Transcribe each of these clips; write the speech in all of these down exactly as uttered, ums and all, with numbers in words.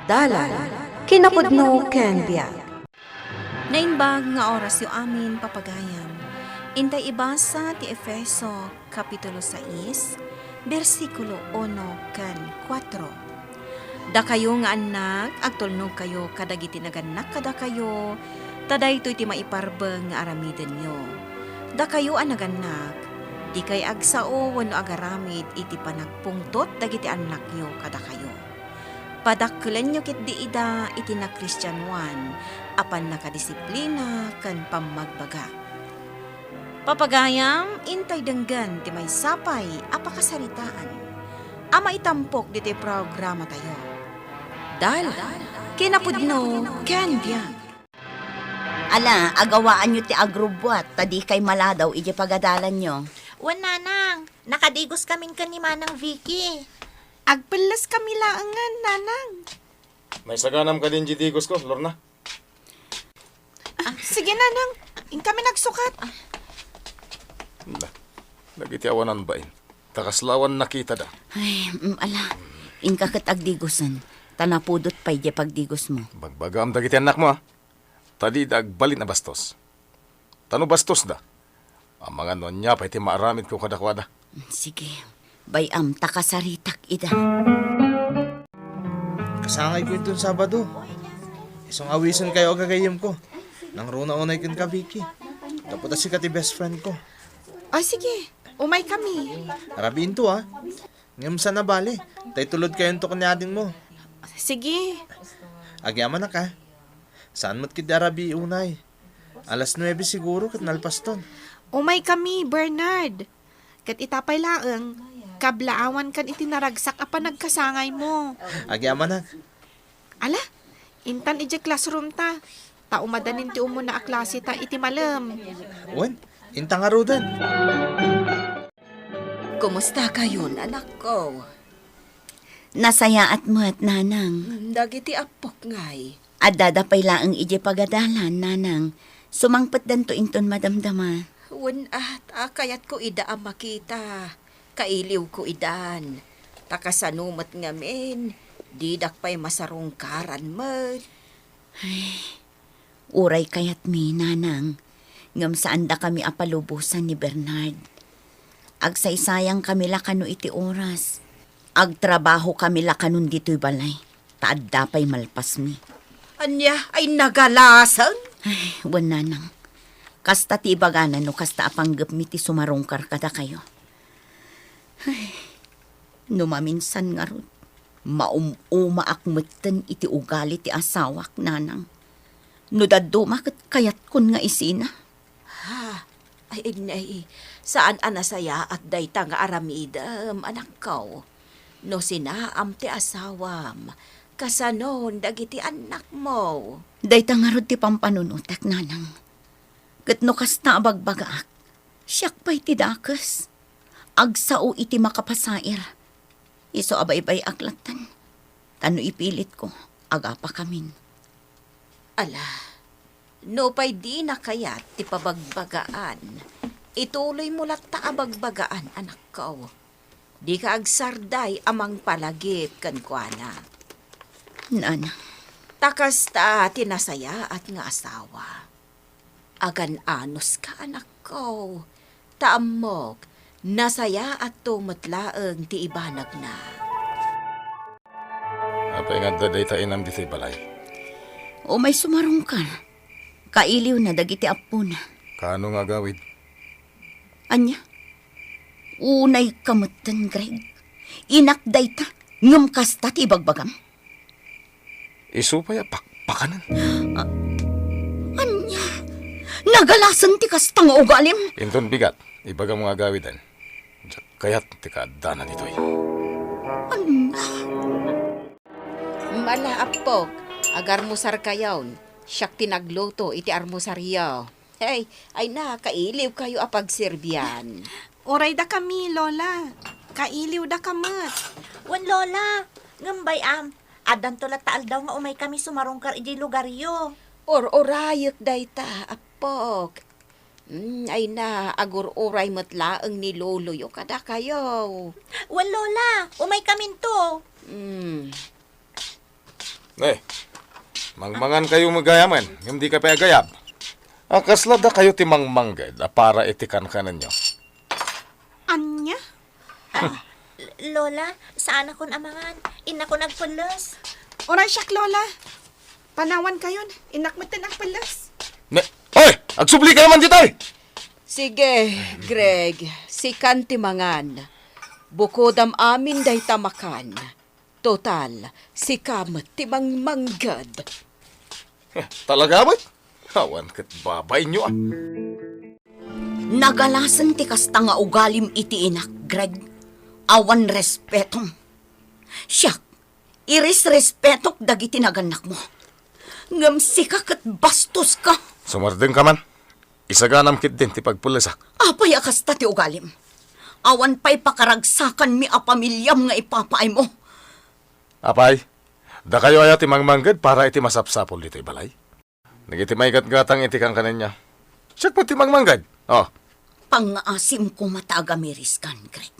Dalan, kinapudno ken biag. Naimbag nga orasyo amin, papagayam. Intay ibasa ti Efeso, Kapitulo sais, bersikulo uno ken kuatro. Dakayo nga annak, agtulnogkayo kadagiti nagannak kadakayo, ta daytoy ti maiparbeng nga aramidenyo. Dakayo a nagannak, dikay agsao wenno agaramid iti panagpungtot dagiti annakyo kadakayo. Padakkelenyo ketdi ida iti nakristianoan a pannakadisiplina ken pammagbaga. Papagayam, intay denggen ti maysa pay a pakasaritaan a maitampok ditoy programatayo. Dalan, kinapudno, ken biag. Ala, agawaanyo ti agrubbuat, ta dikay maladaw idiay pagadalanyo. Wen, Nanang, nakadigos kamin ken ni Manang Vicky. Agpelles kami laengen, Nanang. Maisaganam kadi diay digosko, Lorna? Ah, sige, Nanang. Inkami nagsukat. Ala, dagiti awanan bain. Ta kasla awan nakitada. Ay, mm, ala. Inka ket agdigosen. Ta napudot pay diay pagdigosmo. Bagbagaam dagiti annakmo, a. Ta dida agbalin a bastos. Ta no bastosda, amangan no ania pay ti maaramidko kadakuada. Sige, bay-am ta kasaritak ida. Kasangayko inton Sabado. Isu nga awisenkayo a gagayyemko. Nangruna unay kenka, Vicky. Gapu ta sika ti best friend ko. O, sige. Umay kami. Arabiinto, a. Ngem saan a bale. Ta itulodkayonto ken ni adingmo. Sige. Agyamanak, a. Saan met ketdi arabii unay. Alas nuebe siguro ket nalpaston. Umay kami, Bernard. Ket ita pay laeng, kablaawankan iti naragsak a panagkasangaymo. Agyamanak. Ala, intan idiay classroom ta. Ta umadanin ti umuna a klase ta iti malem. Wen, inta ngaruden. Kumusta kayon, anakko? Nasayaat met, Nanang. Dagiti appok ngay? Addada pay laeng idiay pagadalan, Nanang. Sumangpetdanto inton madamdama. Wen, a, ta kayatko ida a makita. Kailiwko idan. Ta kasano met ngamin, didak pay masarungkaran met. Ay, uray kayatmi, Nanang, ngem saandakami a palubosan ni Bernard. Agsaysayangkami la kano iti oras. Agtrabahokami la kanon ditoy balay, ta adda pay malpasmi. Ania, ay nagalasen? Ay, wen, Nanang. Kasta ti ibagana no kasta a panggepmi ti sumarungkar kadakayo. Ay, no maminsan ngarud, maum-umaak metten iti ugali ti asawak, Nanang. No dadduma ket kayatkon nga isina. Ha? Ay, nay, saan a nasayaat dayta nga aramidem, anakko. No sinaam ti asawam, kasanon dagiti annakmo? Dayta ngarud ti pampanunotek, Nanang. Ket no kasta a bagbagaak, siak pay ti dakes. Agsao iti makapasair. Isu a baybay-ak latten. Ta no ipilitko, agapakamin. Ala, nupay dina kayat ti pabagbagaan, ituloymo latta a bagbagaan, anakko. Dika agsarday a mangpalagip kenkuana. Nanang. Ta kasta ti nasayaat nga asawa. Agan-anuska, anakko. Ta ammok, nasayaatto met laeng ti ibanagna. Apay nga adda dayta inam ditoy balay? Umay sumarungkar. Kailiwna dagiti appona. Kaano nga agawid? Ania? Unayka metten, Greg. Inak dayta, ngem kasta ti ibagbagam? Isu pay a pakpakanen. A-, ania? Nagalasen ti kasta nga ugalim? Inton bigat, ibagam nga agawiden. Diak kayat ti kaaddana ditoy. Ania? Mala, appok, agarmusarkayon. Siak ti nagluto iti armusaryo. Hey, ay na, kailiwkayo a pagserbian. Uray dakami, Lola. Kailiw daka met. Wen, Lola. Ngem bay-am, addanto latta aldaw nga umaykami sumarungkar idiay lugaryo. Ur-urayek dayta, appok. Mm, ay na, agur-uray met laeng ni loloyo kadakayo. Wen, Lola, umaykaminto. Mm. Eh, mangmangan kayo met gayamen, ngem di kayo pay agayab. A, kasla dakayo ti mangmangged a para iti kankanenyo? Ania? Ah, Lola, saanakon a mangan. Innakon agpelles. Uray siak, Lola. Panawan kayon. Innak metten agpelles. Ne, oy! Agsubli kayo man ditoy! Sige, Greg, sikan ti mangan. Bukodam amin dayta makan. Total, sika met ti mangmangged. Eh, talaga met? Awan ket babainyo, a. Nagalasen ti kasta nga ugalim iti inak, Greg. Awan respetom. Siak, irisrespetok dagiti nagannakmo. Ngem sika ket bastoska. Sumardengka man. Isaganam ketdin ti pagpellesak. Apay a kasta ti ugalim? Awan pay pakaragsakanmi a pamiliam nga ipapaaymo. Apay, dakayo aya ti mangmangged para iti masapsapul ditoy balay? Dagiti maigatgatang iti kankanenyo. Siak met ti mangmangged. Oh. Pangngaasim koma ta agamiriskan, Greg.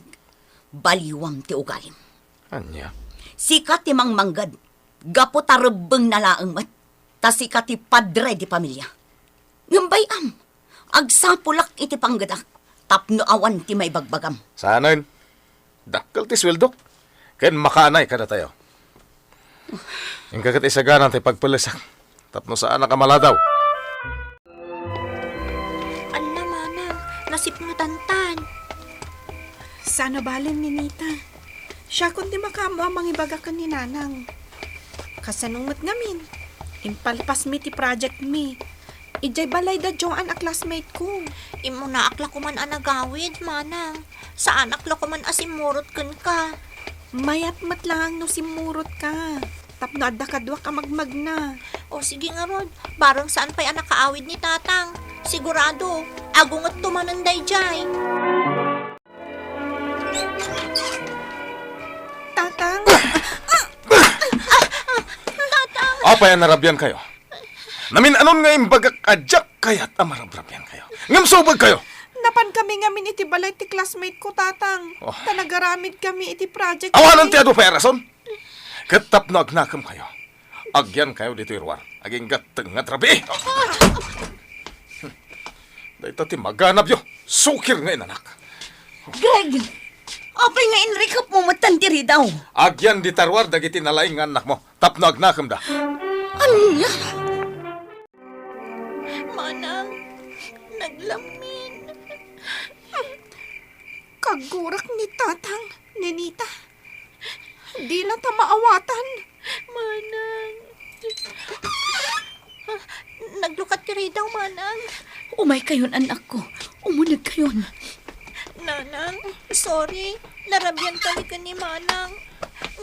Baliwam ti ugalim. Ania? Sika ti mangmangged. Gapu ta rebbengna laeng met. Ta sika ti padre di pamilia. Ngem bay-am, agsapulak iti panggedak tapno awan ti maibagbagam. Saanen? Dakkel ti sueldok, ken makaanay kadatayo. Inka ket isaganam ti pagpellesak tapno saanak a maladaw. Alla, Manang, nasipngetantan. Saan a bale, Ninita. Siakon ti makaammo a mangibaga ken ni Nanang. Kasano met ngamin? Impalpasmi ti projectmi. Idiay balay da Joan a classmate ko. Immunaak la koman a nagawid, Manang. Saanak la koman a simmurot kenka. Mayat met laeng no simmurotka. Tapno adda kaduak a magmagna. O sige ngarud, bareng saan pay a nakaawid ni Tatang. Sigurado, agungetto manen daydiay. Tatang! Tatang! Apay a narabian kayo? Namin-anon nga imbagak a diak kayat a marabrabian kayo. Ngem subeg kayo! Napan kami ngamin iti balay ti classmate ko, Tatang. Oh. Ta nagaramid kami iti project. Awanan ti adu pay a rason. Ket tapno agnakem kayo, agyan kayo ditoy ruar. Agingga tengnga ti rabii. Dayta ti maganabyo. Sukir nga inanak. Greg! Apay nga inrikepmo metten ti ridaw? Agyan dita ruar dagiti nalaing nga annakmo tapno agnakemda. Ania? Manang, naglammin. Kagurak ni Tatang, Ninita. Dina ta maawatan. Manang. Naglukat ti ridaw, Manang. Umay kayon, annakko. Umuneg kayon. Nanang, sorry. Narabian kami ken ni Manang.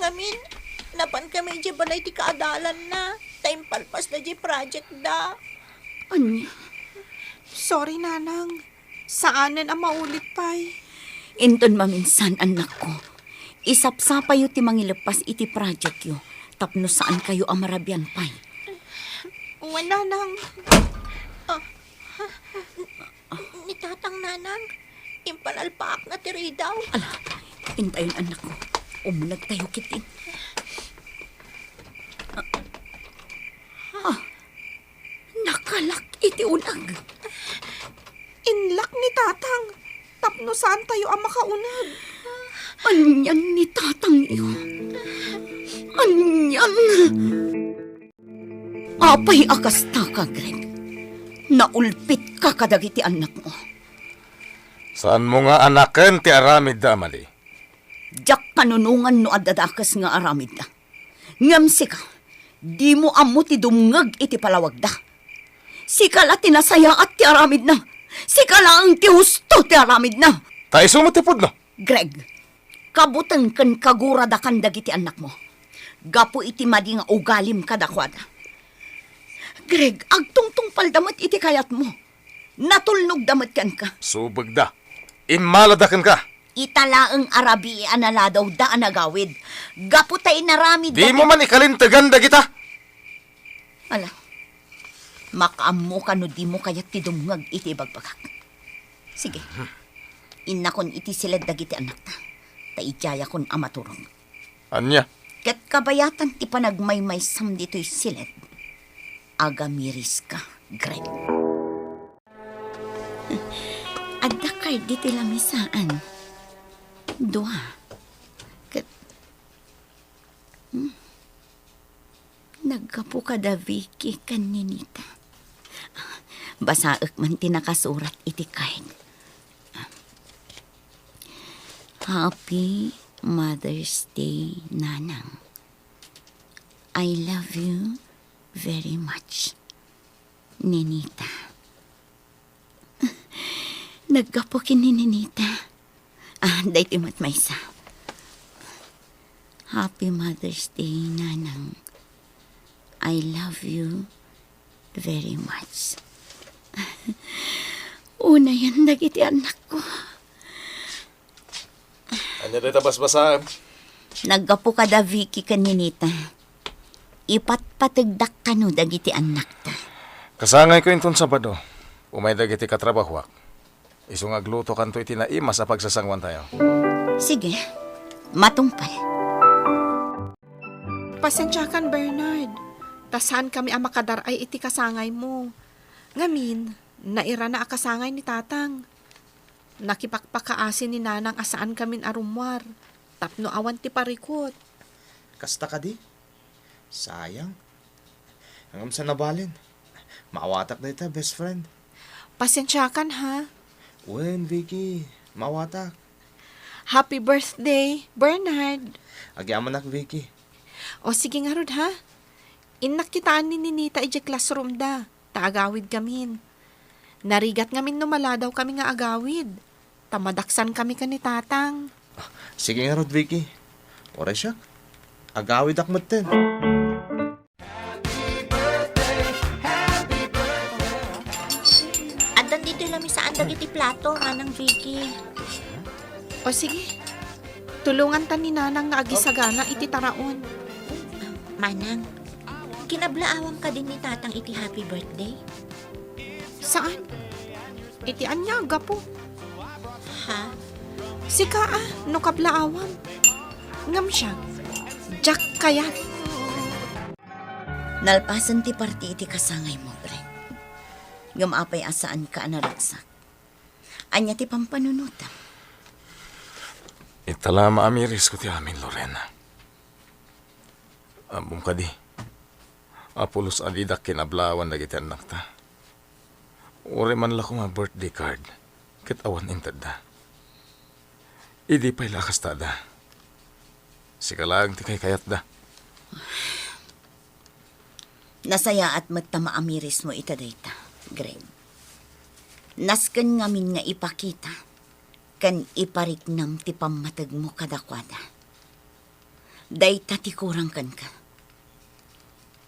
Ngamin, napan kami idiay balay ti kaadalanna. Ta impalpasda diay project da. Ania? Sorry, Nanang. Saanen a maulit pay. Inton maminsan, annakko, isapsapayo ti mangileppas iti projectyo tapno saan kayo a marabian pay. Wen, Nanang. Ah, ni Tatang, Nanang, impalalpaakna ti ridaw. Ala, intayon, annakko. Umuneg tayo ketdin. Ah, ah. Nakalak iti uneg. Inlak ni Tatang tapno saan tayo a makauneg. Anian ni Tatangyo? Anian? Apay a kasta ka, Greg? Naulpitka kadagiti annakmo. Saanmo nga anaken ti aramidda, Amali? Diak kanunongan no adda dakes nga aramidda. Ngem sika, dimo ammo ti dumngeg iti palawagda. Sika la ti nasayaat ti aramidna. Sika laeng ti husto ti aramidna. Ta isu met ti pudno. Greg, kabuteng ken kaguradakan dagiti annakmo gapu iti madi nga ugalim kadakuada. Greg, agtungtungpalda met iti kayatmo. Natulnogda met kenka. Subegda. Immalada kenka. Ita laeng a rabii a naladawda a nagawid. Gapu ta inaramidda. Dimo man ikalintegan dagita. Ala, makaammok no dimo kayat ti dumngeg iti ibagbagak. Sige, innakon iti siled dagiti annakta, ta idiayakon a maturog. Ania? Ket kabayatan ti panagmaymaysam ditoy siled, agamiriska, Greg. Adda card ditoy lamisaan. Dua. Ket, hmm, naggapu kada Vicky ken Ninita. Basaek man ti nakasurat iti card. Happy Mother's Day, Nanang. I love you very much, Ninita. Naggapu ken ni Ninita. Ah, daytoy met maysa. Happy Mother's Day, Nanang. I love you very much. Unayen dagiti annakko. Ania dayta basbasaem? Naggapu kada Vicky ken Ninita. Ipatpategdak kano dagiti annakta. Kasangayko inton Sabado. Umay dagiti katrabahoak. Isu nga aglutokanto iti naimas a pagsasanguantayo. Sige. Matungpal. Pasensiakan, Bernard. Ta saankami a makadar-ay iti kasangaymo. Ngamin, nairana a kasangay ni Tatang. Nakipakpakaasi ni Nanang a saankamin a rummuar tapno awan ti parikut. Kasta kadi? Sayang. Ngem saan a balen? Maawatak dayta, best friend. Pasensiakan, ha? Wen, Vicky. Maawatak. Happy birthday, Bernard. Agyamanak, Vicky. O, sige ngarud, ha? Innak kitaan ni Ninita idiay classroomda, ta agawidkamin. Narigat ngamin no maladawkami nga agawid, ta madaksankami ken ni Tatang. Sige ngarud, Vicky. Uray siak, agawidak metten. Addan ditoy lamisaan dagiti plato, Manang Vicky. O sige, tulonganta ni Nanang nga agisagana iti taraon. Manang, kinablaawam kadi ni Tatang iti happy birthday? Saan? Iti ania a gapu? Ha? Sika a, no kablaawam. Ngem siak, diak kayat. Nalpasen ti parti iti kasangaymo, Brent. Ngem apay a saanka a naragsak? Ania ti pampanunotem? Ita la maamirisko ti amin, Lorena. Ammom kadi a pulos a didak kinablaawan dagiti annakta. Uray man la koma birthday card ket awan intedda. Idi pay la a kasta adda, sika laeng ti kaykayatda. Nasayaat met ta maamirismo ita dayta, Greg. Nasken ngamin nga ipakita ken ipariknam ti pammategmo kadakuada. Dayta ti kurang kenka.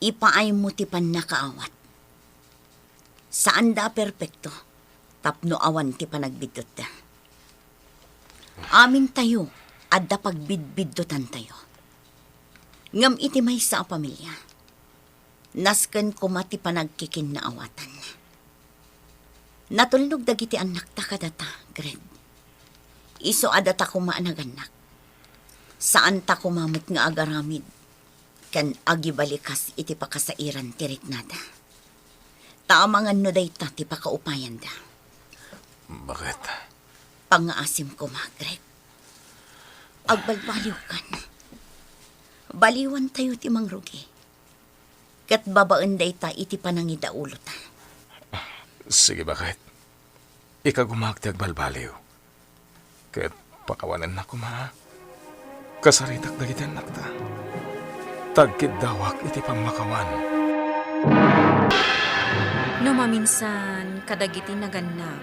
Ipaaymo ti pannakaawat. Saanda a perpekto tapno awan ti panagbiddutda. Amintayo adda pagbidbiddutantayo. Ngem iti maysa a pamilia, nasken koma ti panagkikinnaawatan. Natulnog dagiti annakta kadata, Greg. Isu a data koma a nagannak. Saanta koma met nga agaramid ken agibalikas iti pakasairan ti riknada. Ta amangan no dayta ti pakaupayanda. Bakit? Pangngaasim koma, Greg. Agbalbaliwkan. Baliwantayo ti mangrugi. Ket babaen dayta iti panangidaulota. Sige, bakit? Ikagumak ti agbalbaliw. Ket pakawanennak koma. Kasaritak dagiti annakta. Tagkiddawak iti pammakawan. No maminsan, kadagiti nagannak,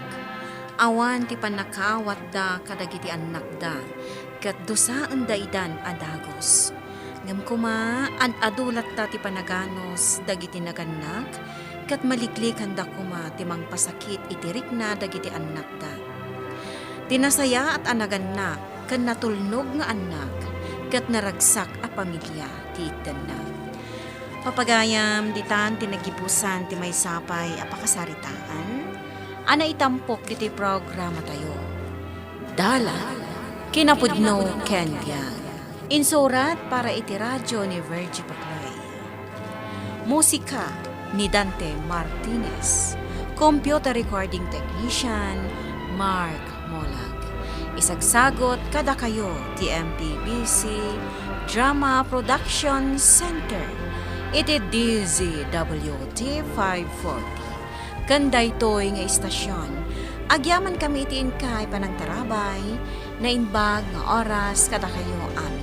awan ti pannakaawatda kadagiti annakda, ket dusaendaidan a dagus. Ngem koma, ad-adu latta ti panaganus dagiti nagannak, ket maliklikanda koma ti mangpasakit iti rikna dagiti annakda. Ti nasayaat a nagannak ken natulnog nga annak, ket naragsak a pamilia ti itdenna. Papagayam, ditan ti nagibusan ti maysa pay a pakasaritaan a naitampok iti programatayo. Dalan, kinapudno ken biag. Insurat para iti radyo ni Virgie Paclay. Musika ni Dante Martinez. Computer recording technician, Mark Molag. Isagsagot kadakayo ti M P B C Drama Production Center iti D Z W T five forty. Ken daytoy nga istasyon, agyaman kami iti inkay panangtarabay, naimbag nga oras kadakayo amin.